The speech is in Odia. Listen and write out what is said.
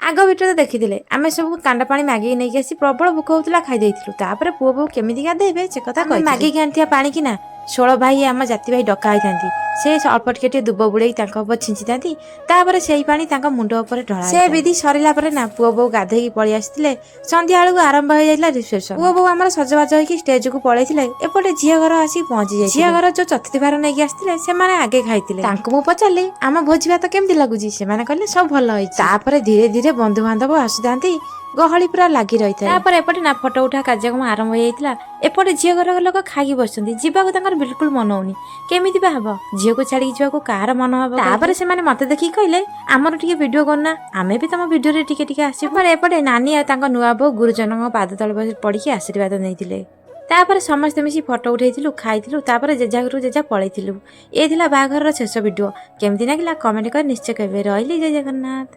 ଆଗ ଭିଡ଼ିଓ ତ ଦେଖିଥିଲେ, ଆମେ ସବୁ କାଣ୍ଡ ପାଣି ମାଗିକି ନେଇକି ଆସି ପ୍ରବଳ ଭୋକ ହଉଥିଲା, ଖାଇ ଦେଇଥିଲୁ। ତାପରେ ପୁଅ ବୋହୂ କେମିତି ଗାଧେଇବେ ସେ କଥା କହି ମାଗିକି ଆଣିଥିବା ପାଣିକି ନା 16 ଭାଇ, ଆମ ଜାତି ଭାଇ ଡକା ହେଇଥାନ୍ତି। ସେ ଅଳ୍ପ ଟିକେ ଟିକେ ଦୁବ ବୁଡ଼େଇକି ତାଙ୍କ ଉପରେ ଛିଞ୍ଚିଥାନ୍ତି। ତାପରେ ସେଇ ପାଣି ତାଙ୍କ ମୁଣ୍ଡ ଉପରେ ଢଳା। ସେ ବିଧି ସରିଲା ପରେ ନା ପୁଅ ବୋହୂ ଗାଧେଇକି ପଳେଇ ଆସିଥିଲେ। ସନ୍ଧ୍ୟା ବେଳକୁ ଆରମ୍ଭ ହେଇଯାଇଥିଲା ରିସେପସନ। ପୁଅ ବୋହୂ ଆମର ସଜବାଜ ହେଇକି ଷ୍ଟେଜକୁ ପଳେଇଥିଲେ। ଏପଟେ ଝିଅ ଘର ଆସିକି ପହଞ୍ଚି ଯାଇ ଝିଅ ଘର ଯୋଉ ଚତୁର୍ଥୀ ଭାର ନେଇକି ଆସିଥିଲେ, ସେମାନେ ଆଗେ ଖାଇଥିଲେ। ତାଙ୍କୁ ମୁଁ ପଚାରିଲି, ଆମ ଭୋଜି ଭାତ କେମିତି ଲାଗୁଛି? ସେମାନେ କହିଲେ, ସବୁ ଭଲ ହେଇଛି। ତାପରେ ଧୀରେ ଧୀରେ ବନ୍ଧୁବାନ୍ଧବ ଆସୁଥାନ୍ତି, ଗହଳି ପୁରା ଲାଗି ରହିଥାଏ। ତାପରେ ଏପଟେ ନା ଫଟୋ ଉଠା କାର୍ଯ୍ୟକ୍ରମ ଆରମ୍ଭ ହେଇଯାଇଥିଲା। ଏପଟେ ଝିଅ ଘର ଲୋକ ଖାଇକି ବସିଛନ୍ତି, ଯିବାକୁ ତାଙ୍କର ବିଲକୁଲ ମନ ହଉନି। କେମିତି ବା ହବ, ଝିଅକୁ ଛାଡିକି ଯିବାକୁ କାହାର ମନ ହବ? ତାପରେ ସେମାନେ ମତେ ଦେଖିକି କହିଲେ, ଆମର ଟିକେ ଭିଡିଓ କରନା, ଆମେ ବି ତମ ଭିଡିଓରେ ଟିକେ ଟିକେ ଆସିବୁ। ତାପରେ ଏପଟେ ନାନୀ ଆଉ ତାଙ୍କ ନୂଆ ବୋଉ ଗୁରୁଜନଙ୍କ ପାଦ ତଳେ ବସି ପଡିକି ଆଶୀର୍ବାଦ ନେଇଥିଲେ। ତାପରେ ସମସ୍ତେ ମିଶି ଫଟୋ ଉଠେଇଥିଲୁ, ଖାଇଥିଲୁ, ତାପରେ ଜେଜା ଘରକୁ ଜେଜା ପଳେଇଥିଲୁ। ଏ ଥିଲା ବାହାଘରର ଶେଷ ଭିଡିଓ। କେମିତି ଲାଗିଲା, କମେଣ୍ଟ କରି ନିଶ୍ଚୟ କହିବେ। ରହିଲି, ଜୟ ଜଗନ୍ନାଥ।